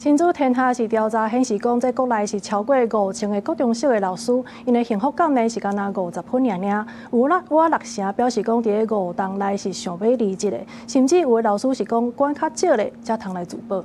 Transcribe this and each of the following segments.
親子天下是調查顯示講，這國內是超過5000個國中小的老師，𪜶的幸福感呢是干焦50分爾爾，有啦倚六成表示講，佇5冬內是想欲離職的，甚至有的老師是講管較少咧，才通來自保。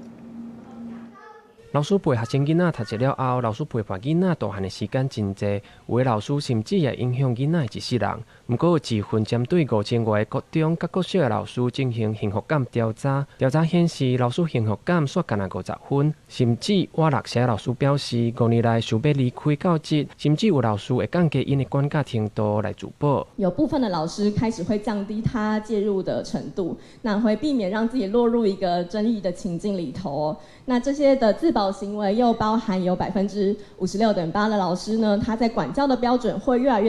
老師陪學生囡仔讀冊了後，老師陪伴囡仔大漢的時間真濟，有的老師甚至會影響囡仔的一世人。毋過有一份針對5000外個國中佮國小的老師進行幸福感調查，調查顯示老師幸福感煞干焦50分，甚至倚六成老師表示5年內想欲離開教職，甚至有老師會降低𪜶的管教程度來自保。有部分的老師開始會降低他介入的程度，那會避免讓自己落入一個爭議的情境裡頭。那這些的自保行為又包含有56.8%的老師呢，他在管教的標準會越來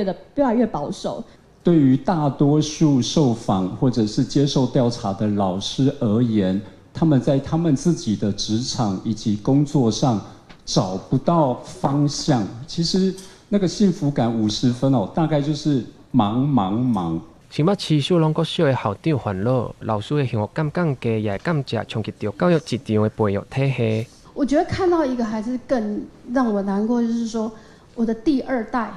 越保守。對於大多數受訪或者是接受調查的老師而言，他們在他們自己的職場以及工作上找不到方向。其實那個幸福感50分哦，大概就是忙忙忙。新北市秀朗國小的校長煩惱，老師的幸福感降低，也會間接衝擊著教育職場的培育體系。我覺得看到一個還是更讓我難過，就是說我的第二代，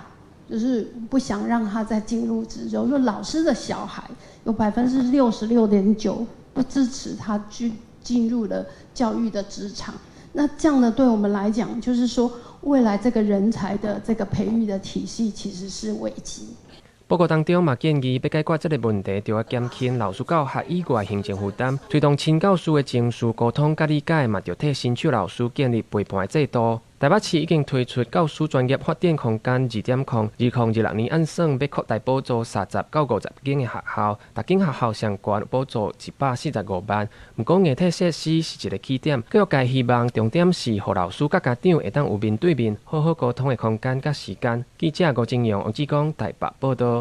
就是不想讓他再進入職場。說老師的小孩有66.9%不支持他去進入了教育的職場。那這樣呢，對我們來講，就是說未來這個人才的這個培育的體系其實是危機。報告當中嘛建議，欲解決這个問題，著愛減輕老師教學以外行政負擔，推動親教師的情緒溝通佮理解，嘛著替新手老師建立陪伴的制度。台北市已經推出教師專業發展空間2.0，2026年按算欲擴大補助30到50間的學校，逐間學校上懸補助145萬。毋過硬體設施是一个起點，教育界希望重點是予老師佮家長會當有面對面好好溝通的空間佮時間。記者吳金陽、王志剛台北報導。